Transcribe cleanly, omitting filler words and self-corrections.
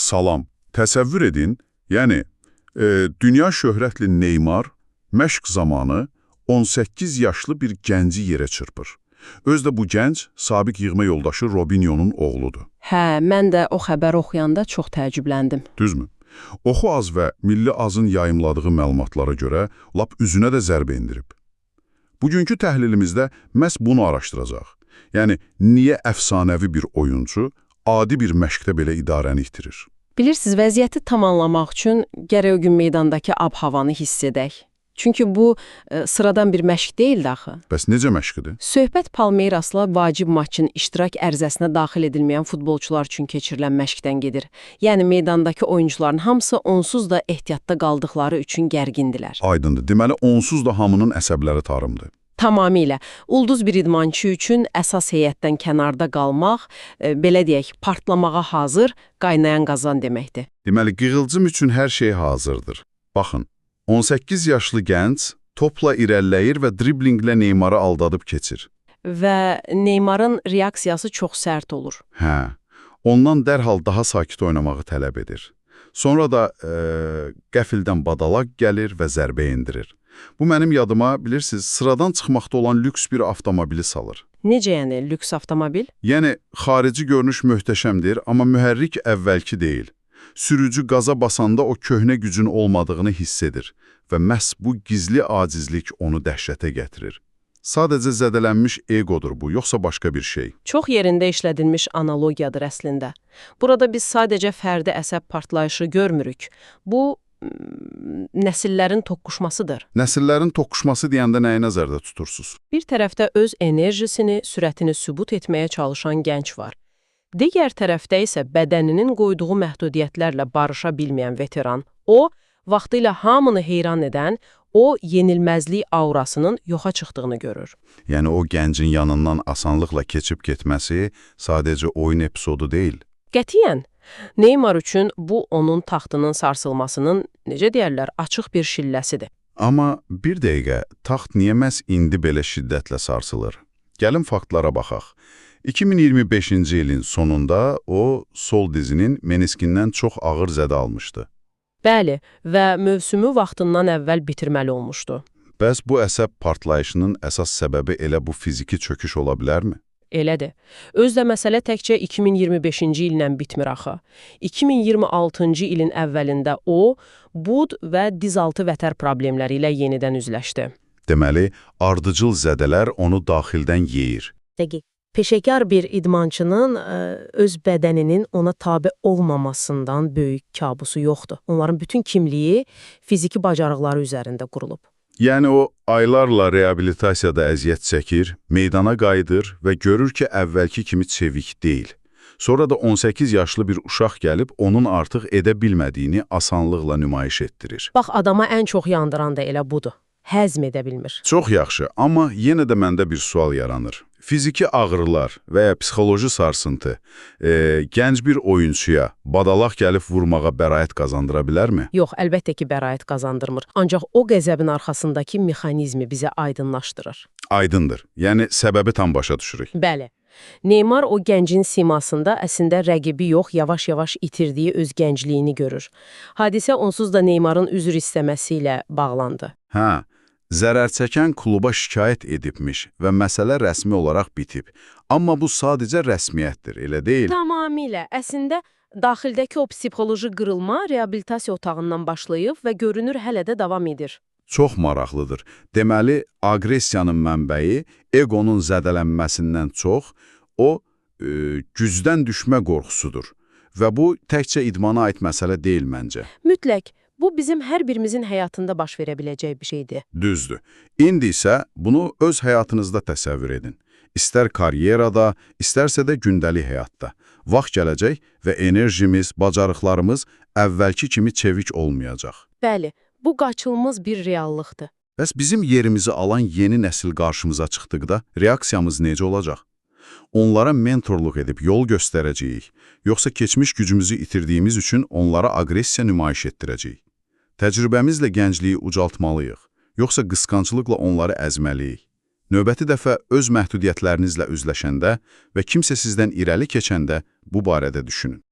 Salam. Təsəvvür edin, yəni dünya şöhrətli Neymar məşq zamanı 18 yaşlı bir gənci yerə çırpır. Özdə bu gənc sabiq yığma yoldaşı Robinho'nun oğludur. Hə, mən də o xəbəri oxuyanda çox təəccübləndim. Düzmü? Oxu Az və Milli Azın yayımladığı məlumatlara görə lap üzünə də zərbə endirib. Bugünkü təhlilimizdə məhz bunu araşdıracaq. Yəni, niyə əfsanəvi bir oyuncu adi bir məşqdə belə idarəni itirir? Bilirsiniz, vəziyyəti tam anlamaq üçün gərək o gün meydandakı ab-havanı hiss edək. Çünki bu sıradan bir məşq deyildi axı. Bəs necə məşqidir? Söhbət Palmeirasla vacib maçın iştirak ərizəsinə daxil edilməyən futbolçular üçün keçirilən məşqdən gedir. Yəni meydandakı oyuncuların hamısı onsuz da ehtiyatda qaldıqları üçün gərgindilər. Aydındır. Deməli, onsuz da hamının əsəbləri tarımdır. Tamamilə. Ulduz bir idmançı üçün əsas heyətdən kənarda qalmaq, belə deyək, partlamağa hazır, qaynayan qazan deməkdir. Deməli, qığılcım üçün hər şey hazırdır. Baxın, 18 yaşlı gənc topla irəliləyir və driblinglə Neymarı aldadıb keçir. Və Neymarın reaksiyası çox sərt olur. Hə, ondan dərhal daha sakit oynamağı tələb edir. Sonra da qəfildən badalaq gəlir və zərbə endirir. Bu mənim yadıma, bilirsiniz, sıradan çıxmaqda olan lüks bir avtomobili salır. Necə yəni lüks avtomobil? Yəni, xarici görünüş möhtəşəmdir, amma mühərrik əvvəlki deyil. Sürücü qaza basanda o köhnə gücün olmadığını hiss edir və məhz bu gizli acizlik onu dəhşətə gətirir. Sadəcə zədələnmiş egodur bu, yoxsa başqa bir şey. Çox yerində işlədilmiş analogiyadır əslində. Burada biz sadəcə fərdi əsəb partlayışı görmürük. Bu, nəsillərin toqquşmasıdır. Nəsillərin toqquşması deyəndə nəyi nəzərdə tutursunuz? Bir tərəfdə öz enerjisini, sürətini sübut etməyə çalışan gənc var. Digər tərəfdə isə bədəninin qoyduğu məhdudiyyətlərlə barışa bilməyən veteran. O, vaxtilə hamını heyran edən, o yenilməzlik aurasının yoxa çıxdığını görür. Yəni o gəncin yanından asanlıqla keçib getməsi sadəcə oyun epizodu deyil. Qətiyyən, Neymar üçün bu onun taxtının sarsılmasının, necə deyərlər, açıq bir şilləsidir. Amma bir dəqiqə, taxt niyə məhz indi belə şiddətlə sarsılır? Gəlin faktlara baxaq. 2025-ci ilin sonunda o, sol dizinin meniskindən çox ağır zədə almışdı. Bəli, və mövsümü vaxtından əvvəl bitirməli olmuşdu. Bəs bu əsəb partlayışının əsas səbəbi elə bu fiziki çöküş ola bilərmi? Elədir. Özdə məsələ təkcə 2025-ci illə bitmir axı. 2026-cı ilin əvvəlində o, bud və dizaltı vətər problemləri ilə yenidən üzləşdi. Deməli, ardıcıl zədələr onu daxildən yeyir. Dəqiq. Peşəkar bir idmançının öz bədəninin ona tabe olmamasından böyük kabusu yoxdur. Onların bütün kimliyi fiziki bacarıqları üzərində qurulub. Yəni o, aylarla reabilitasiyada əziyyət çəkir, meydana qayıdır və görür ki, əvvəlki kimi çevik deyil. Sonra da 18 yaşlı bir uşaq gəlib onun artıq edə bilmədiyini asanlıqla nümayiş etdirir. Bax, adama ən çox yandıran da elə budur. Həzm edə bilmir. Çox yaxşı, amma yenə də məndə bir sual yaranır. Fiziki ağrılar və ya psixoloji sarsıntı gənc bir oyunçuya badalaq gəlib vurmağa bəraət qazandıra bilərmi? Yox, əlbəttə ki, bəraət qazandırmır. Ancaq o qəzəbin arxasındakı mexanizmi bizə aydınlaşdırır. Aydındır. Yəni səbəbi tam başa düşürük. Bəli. Neymar o gəncin simasında əslində rəqibi yox, yavaş-yavaş itirdiyi öz gəncliyini görür. Hadisə onsuz da Neymarın üzr istəməsi ilə bağlandı. Hə, zərər çəkən kluba şikayət edibmiş və məsələ rəsmi olaraq bitib. Amma bu sadəcə rəsmiyyətdir, elə deyil? Tamamilə. Əslində, daxildəki o psixoloji qırılma reabilitasiya otağından başlayıb və görünür hələ də davam edir. Çox maraqlıdır. Deməli, aqressiyanın mənbəyi egonun zədələnməsindən çox o gücdən düşmə qorxusudur. Və bu təkcə idmana aid məsələ deyil məncə. Mütləq, bu bizim hər birimizin həyatında baş verə biləcəyi bir şeydir. Düzdür. İndi isə bunu öz həyatınızda təsəvvür edin. İstər karyerada, istərsə də gündəlik həyatda. Vaxt gələcək və enerjimiz, bacarıqlarımız əvvəlki kimi çevik olmayacaq. Bəli, bu qaçılmaz bir reallıqdır. Bəs bizim yerimizi alan yeni nəsil qarşımıza çıxdıqda reaksiyamız necə olacaq? Onlara mentorluq edib yol göstərəcəyik, yoxsa keçmiş gücümüzü itirdiyimiz üçün onlara aqressiya nümayiş etdirəcəyik? Təcrübəmizlə gəncliyi ucaltmalıyıq, yoxsa qısqanclıqla onları əzməliyik? Növbəti dəfə öz məhdudiyyətlərinizlə üzləşəndə və kimsə sizdən irəli keçəndə bu barədə düşünün.